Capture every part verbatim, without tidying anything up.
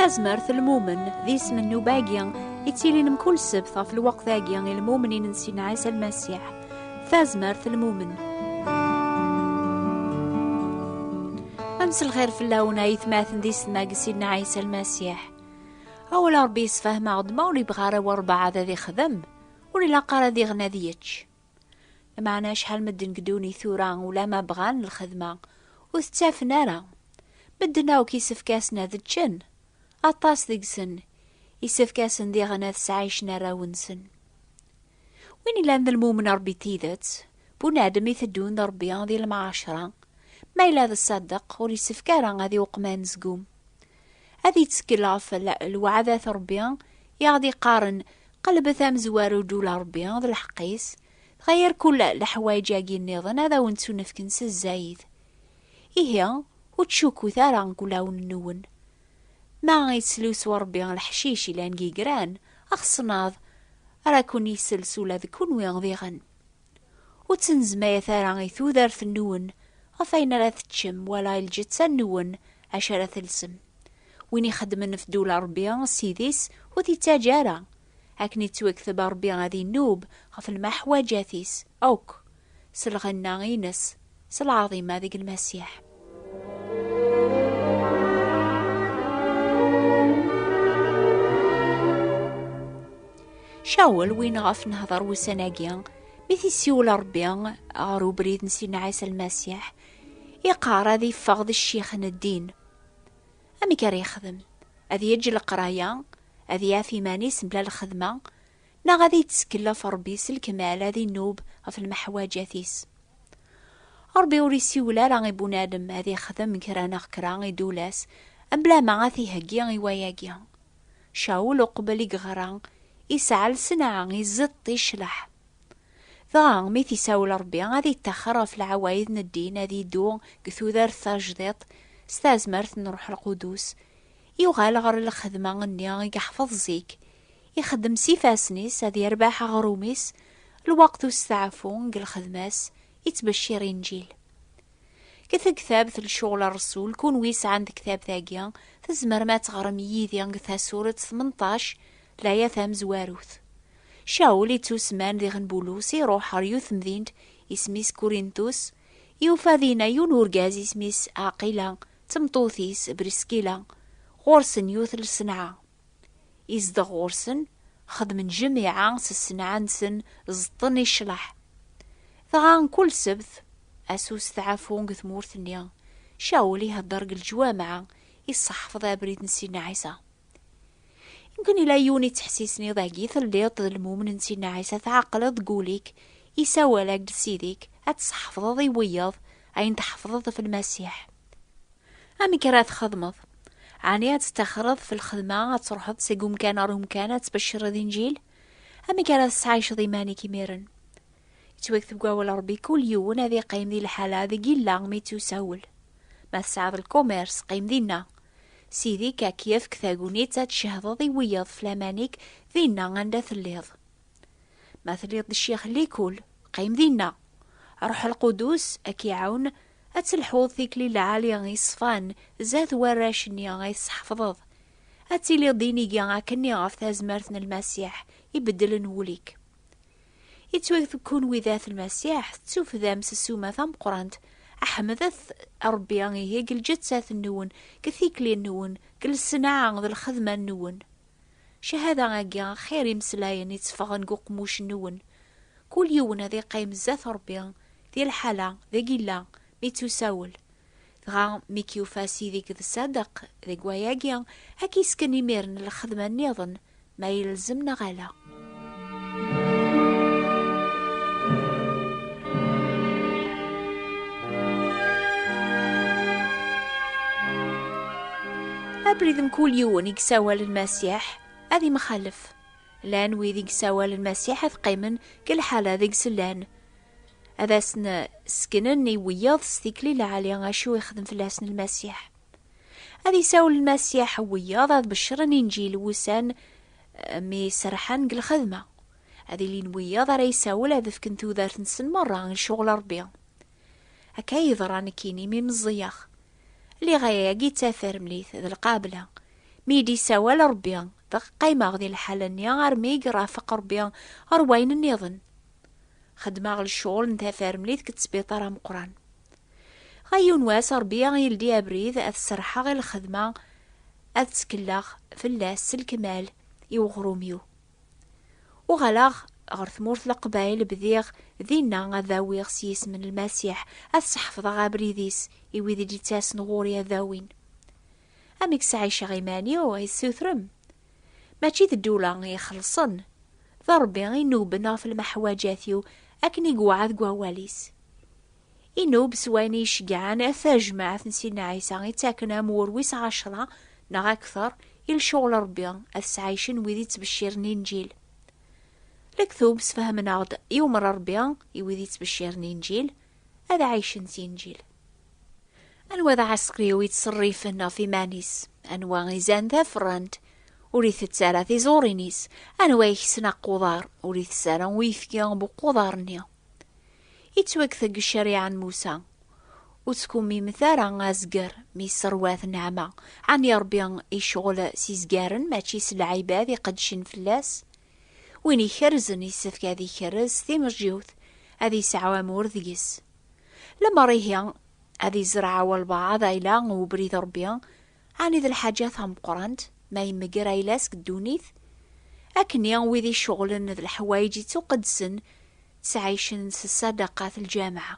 Tazmert n lmumen d isem n nnuba-agi yettilin mkul ssebt ɣef lweqt-agi i lmumnin n Sidna Ɛisa Lmasiḥ. Tazmert n lmumen. Amselxir fell-awen, ay atmaten d isetma deg Sidna Ɛisa Lmasiḥ. Awal n Ṛebbi yessefhem-aɣ-d ma ur yebɣi ara werbaɛḍ ad ixdem, ur ilaq ara ad iɣen ad yečč. Lameɛna acḥal medden deg ddunit tura, ulamma bɣan lxedma, ur t-ttafen ara. Medden akk isefk-asen ad ččen. Aṭas deg-sen isefk-asen diɣen ad sɛicen arraw-nsen. Win illan d lmumen Ṛebbi n tidet, bunadem iteddun d Ṛebbi di lemɛacra, ma yella d ṣṣadeq, ur isefk ara ad iweqqem anezgum. Ad ittkel ɣef l-, lweɛdat n Ṛebbi i aɣ-d-iqqaren: "Qelbet amezwaru ddula Ṛebbi d lḥeqq-is, dɣa irkul leḥwayeǧ-agi nniḍen ad awen-ttunefken s zzayed." Ihi, ur ttcukkut ara deg wulawen-nwen. Ma yettlusu Ṛebbi leḥcic ilan deg igran, axṣnaḍ ara ken-isels ula d kunwi diɣen. Ur ttnezmayet ara i tudert-nwen ɣef ayen ara teččem, wala i lǧetta-nwen acu ara telsem. Win ixeddmen f ddula Ṛebbi, Ssid-is, ur t-ittaǧǧa ara. Akken ittwakteb Ṛebbi ad inub ɣef lmeḥwaǧat-is akk, s lɣenna-ines, s lɛaḍima deg Lmasiḥ. Cawel, win ɣef nehder wussan-agi, mi t-issiwel Ṛebbi ɣer ubrid n Sidna Ɛisa Lmasiḥ, iqqar ad iffeɣ d ccix n ddin. Amek ara yexdem? Ad yeǧǧ leqraya, ad yaf iman-is mebla lxedma, neɣ ad yettkel ɣef Ṛebbi s lekmal, ad inub ɣef lmeḥwaǧat-is? Ṛebbi ur isiwel ara i bunadem ad ixdem kra neɣ kra i ddula-s, mebla ma ad t-iheggi i wayagi. Cawul, uqbel i yeɣra, isɛa lsenɛa, iẓeṭṭ, icleḥ. Dɣa, mi t-isawel Ṛebbi, ad ittaxer ɣef leɛwayed n ddin, ad iddu deg tudert tajdiṭ s tazmert n Ṛṛuḥ Lqudus, yuɣal ɣer lxedma-nni i yeḥfeḍ zik, ixeddem s ifassen-is, ad yerbeḥ aɣrum-is, lweqt usteɛfu deg lxedma-s, ittbeccir Inǧil. Deg tektabt n Lecɣal n Ṛṛsul, kunwi yesɛan tektabt-agi, tzemrem ad teɣrem yid-i deg Tasuret tmenṭac, laya tamezwarut. Cawul, ittusemman diɣen Bulus, iṛuḥ ɣer yiwet temdint, isem-is Kurintus, yufa dinna yiwen urgaz isem-is Aqila, d tmeṭṭut-is Briskila, ɣur-sen yiwet n lsenɛa. Izdeɣ ɣur-sen, xedmen jmiɛa s ssenɛa-nsen, ẓeṭṭen i ccḍeḥ. Dɣa, kul ssebt, ass usteɛfu deg tmurt-nni, Cawul ihedder deg leǧwameɛ, isseḥfeḍ abrid n Sidna Ɛisa. Yemken ila yiwen ittḥessisen iḍ-agi telliḍ d lmumen n Sidna Ɛisa, tɛeqleḍ deg wul-ik, isawal-ak-d Ssid-ik, ad tseḥfḍeḍ i wiyeḍ ayen tḥefḍeḍ ɣef Lmasiḥ. Amek ara txedmeḍ? Ɛni ad tettaxreḍ f lxedma, ad truḥeḍ seg umkan ar umkan, ad tbeccreḍ Inǧil? Amek ara tesɛiceḍ iman-ik imiren? Yettwakteb deg wawal Ṛebbi, kul yiwen ad iqqim di lḥala deg illa mi ttusawel. Ma tesɛiḍ lkumers, qqim dinna. Ssid-ik ad k-yefk tagnit ad tcehdeḍ i wiyeḍ f laman-ik dinna anda telliḍ. Ma telliḍ d ccix n likul, qqim dinna. Ṛṛuḥ Lqudus ad k-iɛawen ad telḥuḍ tikli lɛali iṣfan zdat warrac-nni ay tesḥefḍeḍ. Ad tiliḍ d inigi akkenni ɣef tazmert n Lmasiḥ ibeddlen wul-ik. Yettwakteb kunwi d at Lmasiḥ, tettufdam s ssuma tameqqrant. Ḥemdet Ṛebbi ihi deg lǧettat-nwen, deg tikli-nwen, deg lesnaɛa d lxedma-nwen. Cahada-agi xir imeslayen itteffɣen deg uqemmuc-nwen. Kul yiwen ad iqqim zdat Ṛebbi, di lḥala, deg illa, mi ttusawel. Dɣa, mi k-yufa Ssid-ik d ṣṣadeq deg wayagi, ad k-isken imiren lxedma nniḍen, ma yelzem neɣ ala. Abrid mkul yiwen i yessawal Lmasiḥ ad imxalef. Llan wid i yessawal Lmasiḥ ad qqimen deg lḥala deg-s llan. Ad asen-seknen i wiyeḍ s tikli lɛali acu ixdem fell-asen Lmasiḥ. Ad isawel Lmasiḥ wiyeḍ ad beccren Inǧil wussan, eh, mi serḥen deg lxedma. Ad ilin wiyeḍ ara isawel ad fken tudert-nsen merra i lecɣel Ṛebbi. Akka i yeḍra nekkini mi meẓẓiyeɣ. Lliɣ ayagi d tafermlit d lqabla. Mi i d-isawal Ṛebbi, dɣa qqimeɣ di lḥala-nni armi i irafeq Ṛebbi ɣer wayen nniḍen. Xedmeɣ lecɣel n tafermlit deg ttbiṭar ameqqran. Ɣer yiwen wass, Ṛebbi yeldi abrid ad serḥeɣ i lxedma, ad tkelleɣ fell-as s lekmal i uɣrum-iw. Uɣaleɣ ɣer tmurt Leqbayel, bdiɣ dinna ad awiɣ s yisem n Lmasiḥ, ad sḥefḍeɣ abrid-is i wid i d-ittasen ɣur-i ad awin. Amek sɛiceɣ iman-iw i tessutrem? Mačči d ddula i ixellṣen, d Ṛebbi i inuben ɣef lmeḥwaǧat-iw akken i yewɛed deg wawal-is. Inub s wayen i iceggɛen ɣef tajmaɛt n Sidna Ɛisa i ttaken amur wis ɛecṛa neɣ akteṛ i lecɣel n Ṛebbi ad sɛicen wid i ttbecciren Inǧil. Lektub sfehmneɣ-d yumer Ṛebbi i wid i ttbecciren Inǧil ad ɛicen s Inǧil. Anwa d aɛesker-iw yettṣerrifen ɣef iman-is? Anwa izan taferrant, ur itett ara tiẓurin-is? Anwa ikessen aqquḍar, ur itess ara uyefki n uqquḍar-nni? Yettwakteg ccariɛa n Musa. Ur ttkummimet ara azger mi yesserwat nneɛma. Ɛni Ṛebbi icɣel s izgaren, mačči s lɛibad iqeddcen fell-as? Win ikerrzen yessefk ad ikerrez s timeǧǧiwt, ad yesɛu amur deg-s. Lemmer ihi ad izreɛ walbeɛḍ ayla n ubrid n Ṛebbi, ɛni d lḥaǧa tameqqrant ma yemger ayla-s deg ddunit? Akkenni wid iceɣlen d leḥwayeǧ ittuqedsen ttɛicen s ṣṣadaqat n lǧameɛ.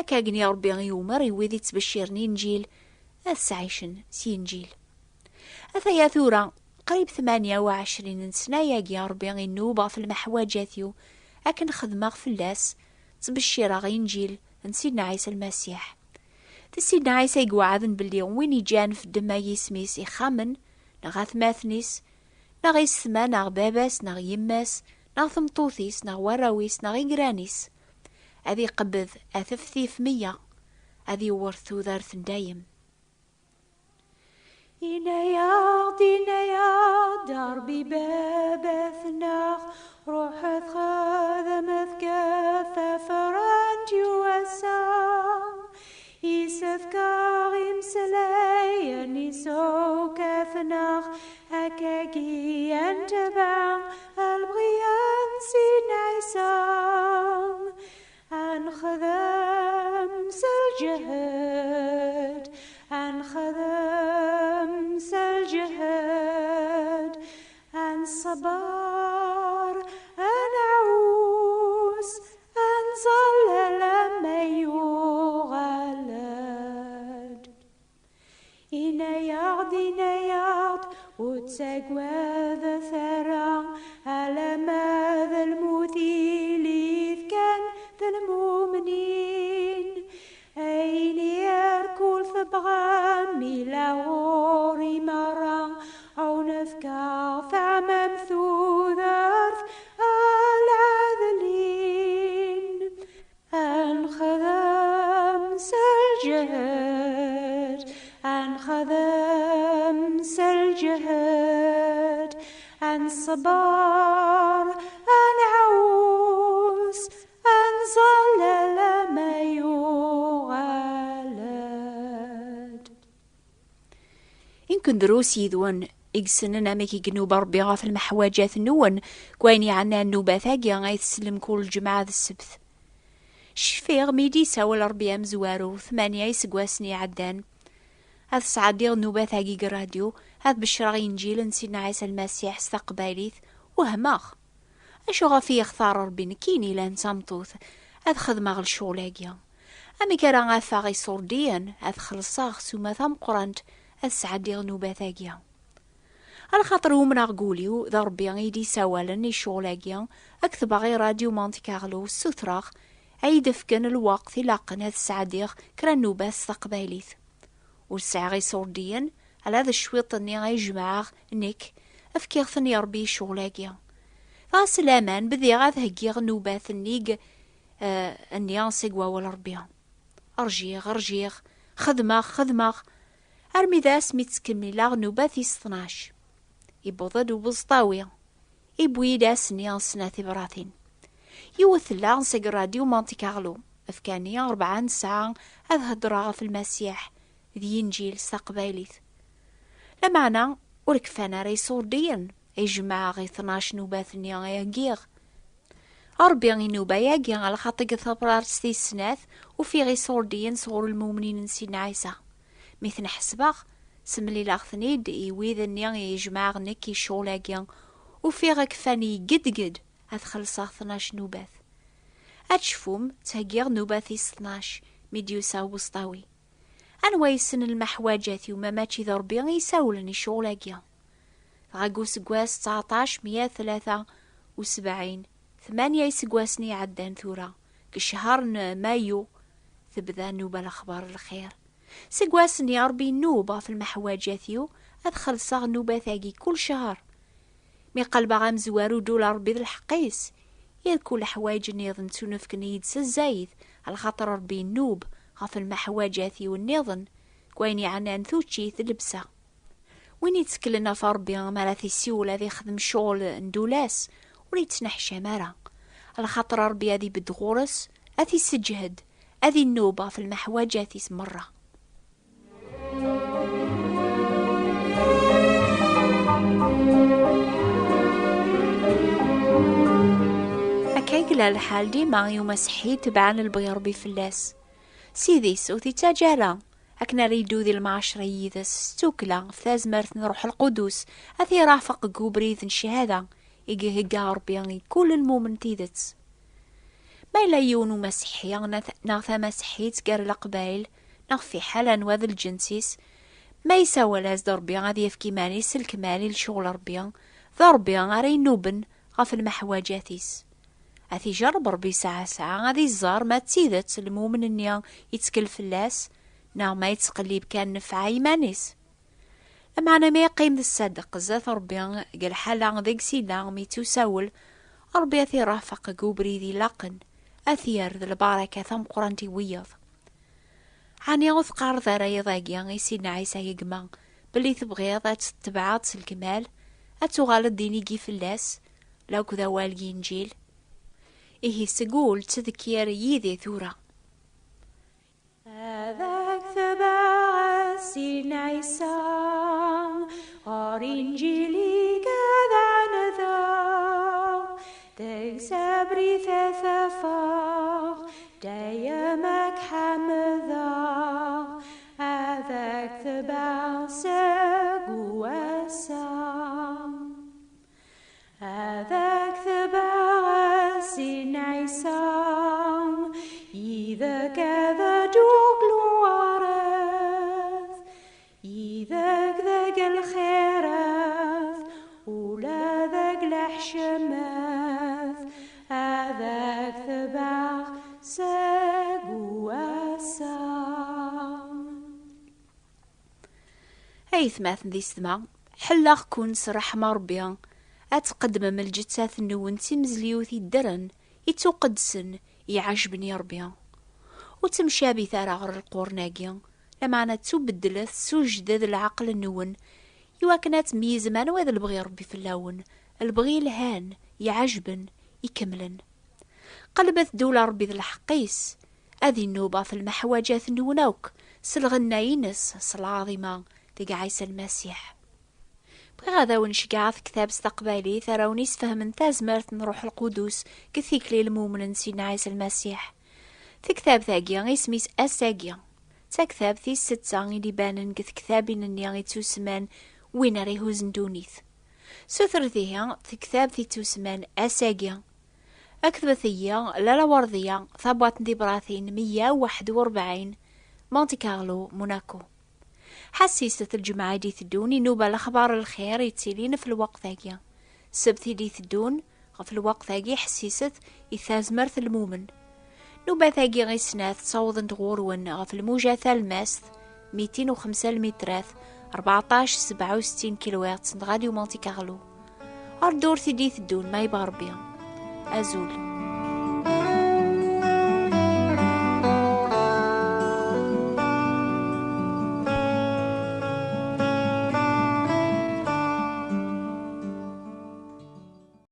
Akka agni Ṛebbi yumer i wid ittbecciren Inǧil ad sɛicen s Inǧil. Ataya tura, qrib tmanya u ɛecrin n ssna-agi Ṛebbi innub ɣef lmeḥwaǧat-iw akken xedmeɣ fell-as, ttbeccireɣ Inǧil n Sidna Ɛisa Lmasiḥ. D Sidna Ɛisa i iweɛden belli win iǧǧan f ddemma yisem-is ixxamen, neɣ atmaten-is, neɣ isetma, neɣ baba-s, neɣ yemma-s, neɣ tmeṭṭut-is, neɣ warraw-is, neɣ igran-is, ad iqebbed ateftif meyya, ad iwweṛ tudert n dayem. Yenna-yaɣ-d, yenna-yaɣ-d Ṛebbi Baba-tneɣ, ruḥet xedmet kat taferrant i wass-a. Isefk-aɣ imeslayen-is akk ad t-naɣ, akkagi ad netbeɛ lebɣi n Sidna Ɛisa. Ad nexdem s lǧehd, ad nexdem s lǧehd, ad nṣebber, ad nɛuss, ad nẓall alamma yuɣal-d. Yenna-yaɣ-d, yenna-yaɣ-d, ur ttaggadet ara, alamma d lmut i lifkan d lmumnin. Ayen irkul tebɣam ila ɣur-i merra, ad wen-fkeɣ tamam tudert a lɛedlin. Ad nexdem s lǧehd, ad nexdem s lǧehd, ad nṣebber, ad nɛuss, ad nẓall alamma yuɣal-d. Inken drus yid-wen i yessnen amek i inuba Ṛebbi ɣef lmeḥwaǧat-nwen, deg wayen yeɛnan nnubat-agi ay tsellem kul lǧemɛa d ssebt. Cfiɣ mi d-isawel Ṛebbi amezwaru tmanya iseggasen iɛeddan, ad sɛeddiɣ nnubat-agi deg ṛṛadyu, ad beccreɣ Inǧil n Sidna Ɛisa Lmasiḥ s taqbaylit, wehmeɣ. Acu ɣef i yextar Ṛebbi nekkini yellan d tameṭṭut ad xedmeɣ lecɣel-agi? Amek ara afeɣ iṣurdiyen ad xellṣeɣ s uma tameqqrant ad sɛeddiɣ nnubat-agi? Alaxaṭer umneɣ deg wul-iw d Ṛebbi i d-isawalen i ccɣel-agi, ad ketbeɣ i Radyu Monte Carlo, ssutreɣ ad yi-d-fken lweqt ilaqen ad sɛeddiɣ kra n nnubat s taqbaylit. Ur sɛiɣ iṣurdiyen, ala d cwiṭ-nni ay jemɛeɣ nekk, fkiɣ-ten i Ṛebbi i ccɣel-agi. Dɣa s laman bdiɣ ad heggiɣ nnubat nnig, eh, nni seg wawal Ṛebbi. Rjiɣ, rjiɣ, xedmeɣ, xedmeɣ, armi d ass mi ttkemmileɣ nnubat tis tnac. Iwweḍ-d ubeẓṭawi, iwwi-d ass-nni snat tibratin. Yiwet tella seg Radyu Monte Carlo, fkan-iyi rebɛa n ssaɛa ad heddreɣ ɣef Lmasiḥ d Yinǧil s taqbaylit. Lameɛna, Ur kfan ara iṣurdiyen, i jemɛeɣ i tnac nubat-nni i giɣ. Ṛebbi i nnuba-agi, a lxaṭi deg tabraṛt tis snat, ufiɣ iṣurdiyen sɣur lmumnin n Sidna Ɛisa. Mi ten-ḥesbeɣ, semlileɣ-ten-id i wid-nni i jemɛeɣ nekk i ccɣel-agi, ufiɣ kfan igeddged ad xellṣeɣ tnac nubat. Ad tecfum, ttheggiɣ nnuba tis tnac, mi d-yusa uwesṭawi. Anwa yessnen lmeḥwaǧat-iw ma mačči d Ṛebbi i isawlen i ccɣel-agi? Dɣa deg useggas tseɛṭac meyya tlata u sebɛin, tmanya iseggasen iɛeddan tura, deg ccher n mayu, tebda nnuba lexbar lxir. Seg wass-nni Ṛebbi innub ɣef lmeḥwaǧat-iw, ad xellṣeɣ nnubat-agi kul ccher. Mi qelbeɣ amezwaru d ula Ṛebbi d lḥeqq-is, irkul leḥwayeǧ nniḍen ttunefken-iyi-d s zzayed, lxaṭer Ṛebbi innub ɣef lmeḥwaǧat-iw nniḍen, deg wayen yeɛnan tuččit d llebsa. Win yetteklen ɣef Ṛebbi mi ara t-isiwel ad ixdem ccɣel n ddula-s, ur yettneḥcam ara, lxaṭer Ṛebbi ad ibedd ɣur-s, ad t-isseǧhed, ad innub ɣef lmeḥwaǧat-is merra. Akka i yella lḥal dima i umaseḥḥi itebɛen lebɣi Ṛebbi fell-as. Ssid-is ur t-ittaǧǧa ara akken ara yeddu di lmeɛcra yid-s s tukkla ɣef tazmert n Ṛuḥ Lqudus, ad t-irafeq deg ubrid n cchada i ihegga Ṛebbi i kul lmumen n tidet. Ma yella yiwen umaseḥḥi neɣ t-, neɣ tamaseḥḥit gar Leqbayel neɣ fiḥel anwa d lǧens-is, ma yessawal-as-d Ṛebbi ad yefk iman-is s lekmal i lecɣel Ṛebbi, d Ṛebbi ara inuben ɣef lmeḥwaǧat-is. Ad t-ijerreb Ṛebbi saɛa saɛa ad iẓer ma d tidet lmumen-nni yettkel fell-as, neɣ ma yettqellib kan nnfeɛ i iman-is. Lameɛna ma yeqqim d ṣṣadeq zdat Ṛebbi deg lḥala deg-s yella mi yettusawel, Ṛebbi ad t-irafeq deg ubrid ilaqen, ad t-yerr d lbaraka tameqqrant i wiyaḍ. Ɛni ur teqqareḍ ara iḍ-agi i Sidna Ɛisa a gma, belli tebɣiḍ ad tetebɛeḍ s lekmal, ad tuɣaleḍ d inigi fell-as, lakked awal n Yinǧil? Ihi seg ul ttdekkir yid-i tura. Ad ak-tebɛeɣ a Sidna Ɛisa, ɣer Inǧil-ik ad ɛendeɣ, deg-s abrid ad afeɣ, dayem ad k-ḥemdeɣ, ad ak-tebɛeɣ seg wass-a. Ad ak-tebɛeɣ a Sidna Ɛisa, yid-k ad dduɣ deg lwaṛat, yid-k deg lxirat, ula deg leḥcemat, ad ak-tebɛeɣ seg wass-a. Aytmaten d yessetma, ḥelleɣ-ken s ṛṛeḥma Ṛebbi ad tqeddmem lǧettat-nwen d timezliwt yeddren, ittuqeddsen, iɛejben i Ṛebbi. Ur ttemcabit ara ɣer lqurn-agi, lameɛna ttubeddlet s ujded leɛqel-nwen, iwakken ad tmeyyzem anwa d lebɣi Ṛebbi fell-awen, lebɣi yelhan, iɛejben, ikemlen. Qelbet-d ula Ṛebbi d lḥeqq-is, ad inub ɣef lmeḥwaǧat-nwen akk, s lɣenna-ines, s lɛaḍima, deg Ɛisa Lmasiḥ. Bɣiɣ ad awen-ceggɛeɣ tektabt taqbaylit ara awen-isfehmen tazmert n Ṛuḥ Lqudus deg tikli lmumnen Sidna Ɛisa Lmasiḥ. Tektabt-agi isem-is Ass-agi. D taktabt tis setta i d-ibanen deg tektabin-nni ittusemman Win ara ihuzzen ddunit. Sutret ihi tektabt ittusemman Ass-agi. Aktbet-iyi Lalla Werdiya, tabwaṭ n tibratin meyya u waḥed u rebɛin, Monte Carlo, Monaco. Ḥessiset lǧemɛa i d-iteddun i nnuba lexbar n lxir yettilin ɣef lweqt-agi. Ssebt i d-iteddun ɣef lweqt-agi ḥessiset i tazmert n lmumen. Nnubat-agi i snat ttawḍent ɣur-wen ɣef lmuja talmast mitin u xemsa lmitrat, rbeɛṭac sebɛa u settin kilohertz n Radio Monte Carlo. Ar ddurt i d-iteddun ma yebɣa Rebbi. Azul.